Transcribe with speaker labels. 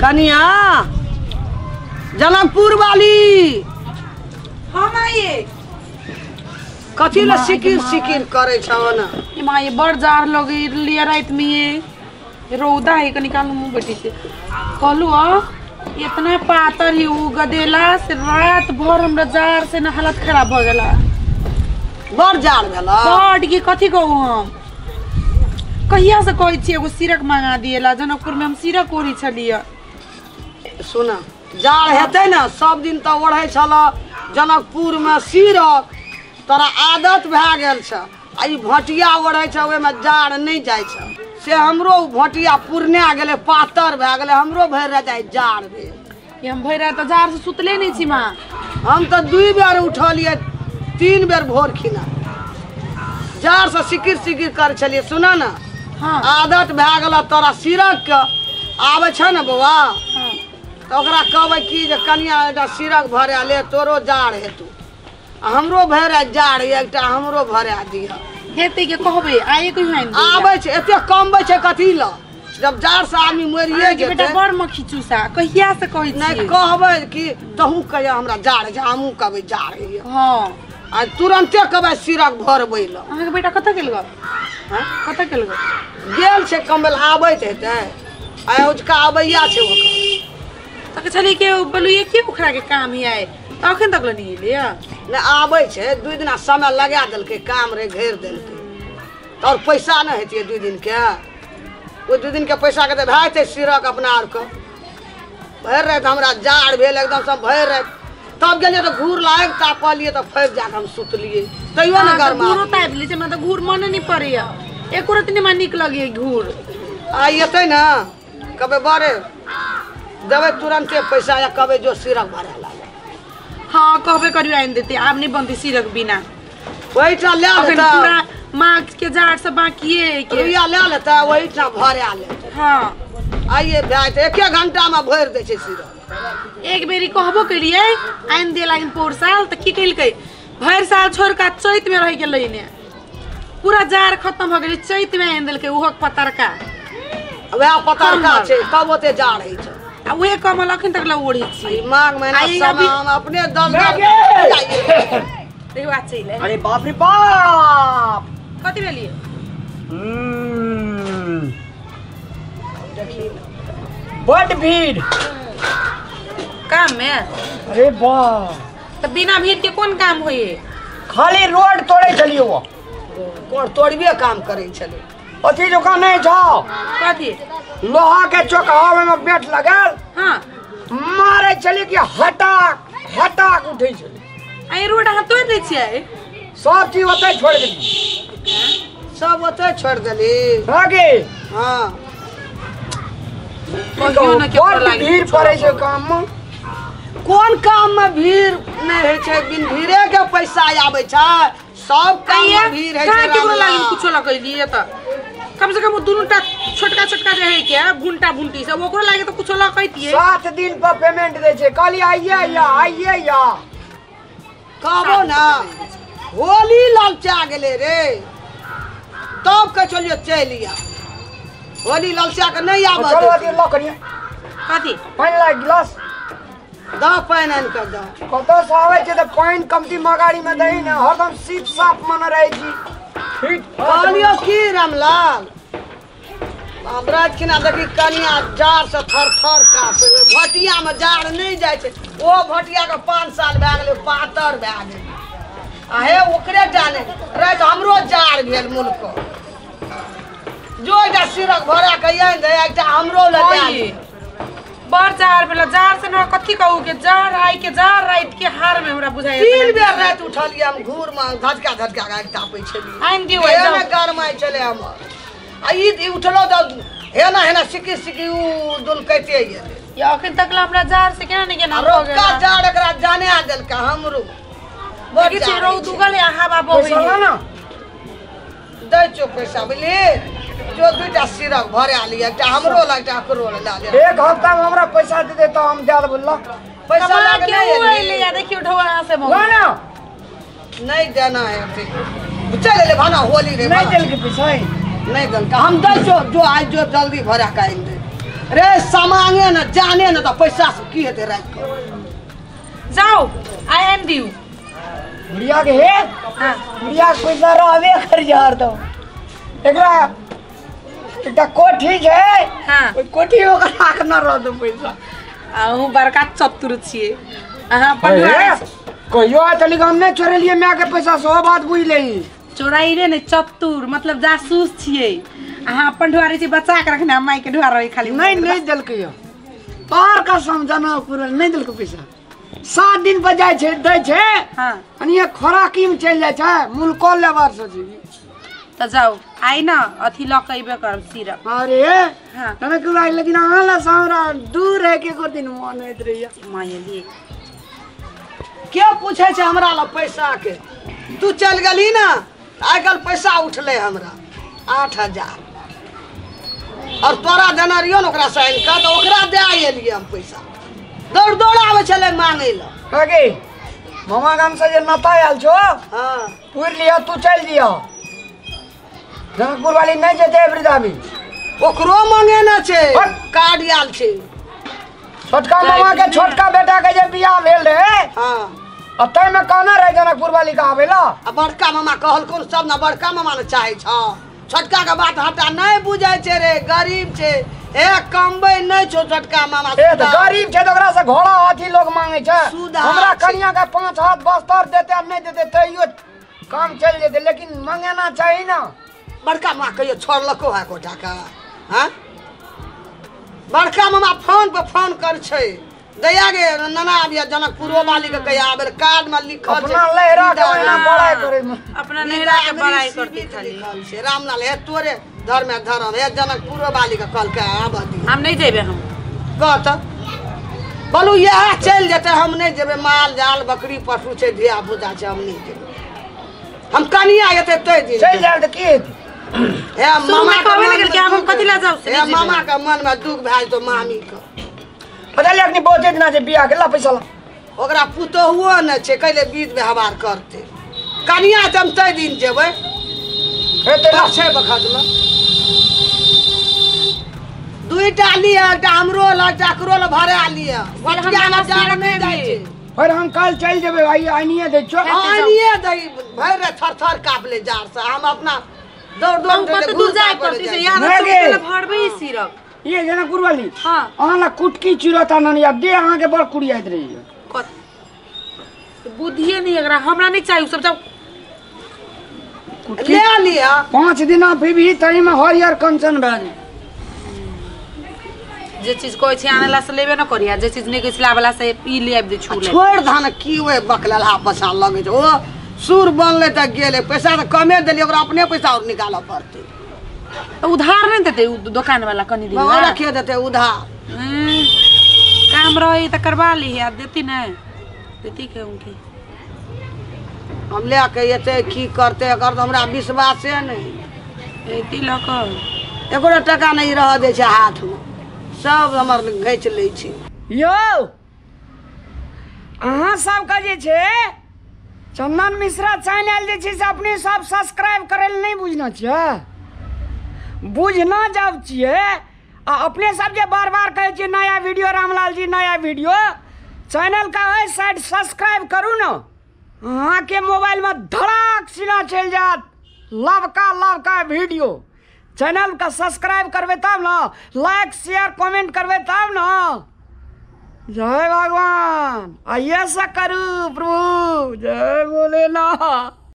Speaker 1: कनिया जनकपुर वाली।
Speaker 2: हाँ माई।
Speaker 1: कथी ला सिकिर सिकिर करे छौ ना?
Speaker 2: ये माई बड़ जार लगे लिया रात में ये रौदा है कनी काल मुंह बैठी से कहलू आ इतना पातर ही उ गदेला से रात भर हमरा जार से ना हालत खराब हो गेला।
Speaker 1: बड़ जार भेला
Speaker 2: बड़ की कथी कहू हम कहिया से कहै छी एगो सिरक मंगा दिएला। जनकपुर में हम सिरक ओढ़ी छलिए।
Speaker 1: सुन जाड़ हेतै ना सब दिन त ओढ़ै छल जनकपुर में सिरक, तोरा आदत भए गेल छ। आ ई भटिया ओढ़ै छ ओहिमे जाड़ नहीं जाइ छ। से हमरो भटिया पुरना गेलै पातर भए गेलै, हमरो भरि राति आइ जाड़ भेल।
Speaker 2: ये हम भरि राति जाड़ से सुतले नहीं छी माँ।
Speaker 1: हम तऽ 2 बेर उठलियै 3 बेर भोर खिना जाड़ से सिकिर सिकिर करै छलियै। सुन ना
Speaker 2: हाँ।
Speaker 1: आदत भए गेल तोरा सिरक के आबै छ ने बौआ तऽ ओकरा कहबै कि जे कनिया एकटा सिरक भरा ले तोरो जाड़ हेतौ आ हमरो भरि राति जाड़ एकटा हमरो भरा दिह।
Speaker 2: हेतै के कहबै आइ कोई हैन
Speaker 1: आबै छै एते कमबै छै कथी ल जब जाड़ से आदमी मरिए जेतै।
Speaker 2: बेटा बड़ मक्खी चूसा कहिया से कहै छी?
Speaker 1: नहीं कहबै कि तहू कहिया हमरा जाड़ छै हमहूँ कहबै जाड़ होइए।
Speaker 2: हाँ
Speaker 1: आ तुरंते कहबै सिरक भरबै ल।
Speaker 2: अहाँके बेटा कतऽ गेल गो?
Speaker 1: हाँ
Speaker 2: कतऽ गेल गो?
Speaker 1: गेल छै कमल आबैत हेतै आ ओजका आबैया छै ओकर।
Speaker 2: तऽ छली के बोलू ये के उखड़ा के काम ही आए तऽ अखन तक नहीं एलै?
Speaker 1: नहि आबै छै 2 दिना समय लगा देलकै काम रे घेर देलकै तऽ आओर पैसा नहि हेतियै 2 दिन के। ओहि 2 दिन के पैसा के तऽ भए जेतै सिरक अपना आरके। भरि राति हमरा जाड़ भेल एकदम सब भरि राति। तब गेलियै तऽ घूर लागि तापलियै तऽ फेर जाकऽ हम सुतलियै तैयो ने गरमा।
Speaker 2: घूरो तापि लै छै हमरा तऽ घूर मने नहि पड़ैया एको रत्ती नहि नीक लगैया घूर।
Speaker 1: आइ एतै ने कहबै बड़े देबै तुरन्ते पैसा या कहबै जो सिरक भरा लागल।
Speaker 2: हाँ कहबे करियो आनि देतै आब नहीं बनतै सिरक बिना।
Speaker 1: ओहिठाम लए लेतै
Speaker 2: पूरा माघ के जाड़ से बाकिए के
Speaker 1: रुइया लए लेतै ओहिठाम भरा लेतै।
Speaker 2: हाँ
Speaker 1: आइए भए जेतै 1 घंटा में भरि दै छै सिरक।
Speaker 2: एक बेरी कहबो केलियै आनि दे लागिन पौर साल तऽ की केलकै भरि साल छोड़ि कऽ चैत में रहि गेलै ने पूरा जाड़ खत्म भऽ गेलै चैत में आनि देलकै ओहो पतरका।
Speaker 1: वएह पतरका छै तब ओते जाड़ होइ छै
Speaker 2: आ उहे कमल अखन तक ला ओढ़ै छी।
Speaker 1: माघ महीना सब हम अपने दल
Speaker 2: देखो आ चलि।
Speaker 3: अरे बाप रे बाप
Speaker 2: कथी भेलियै?
Speaker 1: देखी
Speaker 3: बड भीड़
Speaker 2: काम में।
Speaker 3: अरे बाप
Speaker 2: तऽ बिना भीड़ के कोन काम होइए?
Speaker 3: खाली रोड तोड़े छलियै वो
Speaker 1: कोन तोड़बे काम करै छलै।
Speaker 3: अथी दुकान नहीं छौ
Speaker 2: कथी?
Speaker 3: लोहा के चौक में बेट लगल।
Speaker 2: हाँ
Speaker 3: मारे छलियै कि हटाक हटाक उठै छलै।
Speaker 2: आ रोड अहाँ तोड़ि दै छियै?
Speaker 3: सब चीज ओतै छोड़ि देली।
Speaker 1: सब ओतै छोड़ि देली।
Speaker 3: हाँ गे
Speaker 1: हाँ
Speaker 3: बड़ भीड़ पड़ै छै काम में।
Speaker 1: कोन काम में भीड़ नहीं होइ छै? बिन भीड़े के पैसा आबै छै सब काम में भीड़ होइ छै।
Speaker 2: केकरो लागी कुछो लगैलियै तऽ कम से कम ओ दुनू टा छोटका छोटका जे है के भुंटा भुंटी सब ओकरो लागे तऽ कुछो लगैतियै।
Speaker 3: 7 दिन पर पेमेंट दै छै। कहली आइए या आइए या
Speaker 1: कहबो ना होली ललचा गेलै रे तब कहै छलियै चलि आ। होली ललचा के नहीं आबऽ
Speaker 3: चलो अथी लऽ कनिया
Speaker 2: कथी
Speaker 3: पानि लाग गिलास
Speaker 1: दऽ पानि आनि कऽ दऽ।
Speaker 3: कतऽ से आबै छै तऽ पानि कमती मगाड़ी में दही ने हरदम सीप साप मने रहै छी।
Speaker 1: कहलियौ की रामलाल हमरा खिना देखी कनिया जाड़ से थर थर काँपे भटिया में जाड़ नहीं जाइ छै। ओ भटिया के 5 साल भए गेलै पातर भए गेलै आ हे ओकरे जाने राति हमरो जाड़ भेल मुल्क जो एकटा सिरक भरा के आनि दे एकटा हमरो लऽ जाय।
Speaker 2: बड़ जाड़ भेल जाड़ से कथी कहू के जाड़ आइ के जाड़ राति के हार में हमरा बुझाइ
Speaker 1: 3 बेर राति उठलियै हम घूर में धचका धचका के तापै छलियै।
Speaker 2: आनि दियौ
Speaker 1: एने गरमाइ छलै हमर आ ई उठलो तऽ हेना हेना सिकी सिकी उ दुलकैते गेलै।
Speaker 2: या अखन तक ला हमरा जाड़ से केना नहि केना
Speaker 1: भऽ गेल। रोका जाड़ एकरा जाने आ देलकै हमरो
Speaker 2: बड़ जाड़ रौद उगल आ हवा बहै
Speaker 3: ना
Speaker 1: दै छौ पैसा बुझली जो 2टा सिरक भरा लिअ एकटा हमरो लग एकटा ओकरो लग लए।
Speaker 3: 1 हफ्ता में हमरा पैसा दे दे तऽ हम दए देबौ ल।
Speaker 1: पैसा लाग
Speaker 2: नहीं एलै या देखियौ ढौआ अहाँ से
Speaker 3: ना ना
Speaker 1: नहीं देना है चल एलै भाना होली रे
Speaker 3: नहीं देलकै पैसा
Speaker 1: नहीं देलकै हम दै छौ जो आज जो जल्दी भरा के आनि दे। रे सामाने न जाने न त पैसा से की हेतै राख के
Speaker 2: जाओ I N दिउ
Speaker 3: बुढ़िया के हे। हां बुढ़िया के पैसा रहबे कर जा हरदम। एकरा एकटा कोठी छै। हां ओइ कोठी ओकरा राख न रह दो पैसा।
Speaker 2: अहूँ बड़का चतुर छियै अहाँ अपन
Speaker 3: कहियो आ चली हम नहीं चोरेलिए माय के पैसा सो बात बुझ लेही।
Speaker 2: चोराइले ने चतुर मतलब जासूस छियै अहाँ अपन ढुआरी छी बचा के रखना माय के ढुआर रही खाली।
Speaker 3: नहीं नहीं देलकै यो तोहर कसम जनकपुर नहीं देलकै पैसा। 7 दिन पर जाइ छै दै छै। हां अनिया खोराकी में चलि जाइ छै मुल्को लेबर से।
Speaker 2: त जाओ आई ना अथी ल के अइबे करब सिरप।
Speaker 3: अरे हां जनकपुर आई लेकिन अहाँ ला हमरा दूर रह के एको दिन मन होइत रहैया।
Speaker 2: मायली
Speaker 1: के पूछे छै हमरा ला पैसा के? तू चल गेली ना आइ काल्हि पैसा उठले हमरा 8000 और तोरा देने रहियो ने ओकरा से आनि कऽ तऽ ओकरा दे एलियै हम पैसा। दौड़ दौड़ आबै छलै मांगै लए।
Speaker 3: काकी मामा गाम से जे नाता आयल छौ। हां पुरि लिअ तू चलि दिअ। जनकपुर वाली नहीं जेतै वृद्धामी
Speaker 1: ओकरो मंगेने छै कार्ड आयल छै।
Speaker 3: छोटका मामा के छोटका बेटा के जे बियाह भेल रहे। हां आ तै में कहने रहे जनकपुर वाली के आबै ला।
Speaker 1: आ बड़का मामा कहलको सब ना बड़का मामा ने चाहे छ छोटका के बात हटा नहीं बुझै छै रे गरीब छै ए कमबै नहीं छौ छोटका मामा।
Speaker 3: ए त गरीब छै त ओकरा से घोड़ा हाथी लोग मांगे छै। हमरा कनिया के 5 हाथ बस्तर देते आ नहीं देते तैयो काम चल जेते लेकिन मंगेना चाही ना।
Speaker 1: बड़का मामा कहियो छोड़लको है को टाका? हां बड़का मामा फोन पर फोन कर छै दया गे नना आबिया जनकपुरो वाली के कहिया आबे कार्ड में लिखल छै।
Speaker 3: अपना लहरा के ओना बड़ाई करे
Speaker 2: अपना लहरा के बड़ाई करती खाली
Speaker 1: लिखल छै। रामलाल हे तोरे धर्म में धर्म हे जनकपुरो वाली के कहल के आब दी।
Speaker 2: हम नहीं जेबे हम
Speaker 1: कह त बोलू यह चल जेते हम नहीं जेबे। माल जाल बकरी पशु छै धिया पुता छै हम नहीं जेबे। हम कनिया एते तै दिन
Speaker 3: चल जाब त की हेतै?
Speaker 1: हे मामा
Speaker 2: कहबे ने के हम कथि ला जाउ
Speaker 1: हे मामा के मन में दुख भए जेतो मामी के
Speaker 3: पता ले अखनी बहुत दिना जे बियाह के ला पैसा ला।
Speaker 1: ओकरा पुतोहुओ न छै कैले बीत व्यवहार करते कनिया त हम तै दिन जेबै
Speaker 3: हेतै
Speaker 1: ला छै बखत में दुईटा लिअ एकटा हमरो ला एकटा एकरो ला भरा लिअ। बचिया न जान नहीं जाइ छै।
Speaker 3: फिर हम काल चल जेबै आई आनिए दै छौ।
Speaker 1: आनिए दै भरि रे थर थर कापले जार से हम अपना दौड़ दौड़
Speaker 2: के दूर जाय पड़तै से यार सब भरबै सिरप।
Speaker 3: ये जनकपुर वाली।
Speaker 2: हां
Speaker 3: अहाँ ला कुटकी चिरता ननिया दे अहाँ के बड़ कुड़ियाइत रही।
Speaker 2: कत बुद्धिए नहीं एकरा हमरा नहीं चाहिए सब जाओ
Speaker 1: ले लिया।
Speaker 3: 5 दिना पीबी तई में हरियर कंचन भए जाय।
Speaker 2: जे चीज कहै छै आने ला से लेबे न करिया जे चीज नहीं कहै छै लाबला से ई ले आबि दे छू ले।
Speaker 1: छोड़ धान की ओए बकलहा पछा लगै छै ओ सुर बनलै त गेलै पैसा त कमे देलियै ओकरा अपने पैसा और निकालऽ पड़तै।
Speaker 2: उधार नहीं देते दुकान वाला कनी दिन
Speaker 1: और रखे देते उधार।
Speaker 2: काम रही त करवा ली आ देती नहीं देती के उनकी
Speaker 1: हम ले के एते की करते एकर त हमरा विश्वासे नहीं।
Speaker 2: एती ल के
Speaker 1: एको टका नहीं रह दै छै हाथ में सब हमर घैच लै छै।
Speaker 3: यौ अहाँ सबके जे छै चंदन मिश्रा चैनल जे छै से अपने सब सब्सक्राइब करै लए नहीं बुझना छियै बुझना जब छियै आ अपने सब जे बार बार कहै छियै नया वीडियो रामलाल जी नया वीडियो चैनल का ओहि साइड सब्सक्राइब करू ने अहाँके मोबाइलमे धड़ाक सीना चलि जायत लवका लवका वीडियो। चैनल का सब्सक्राइब करबै तब ने लाइक शेयर कमेंट करबै तब ने। जय भगवान आइए से करू प्रभु जय भोलेनाथ।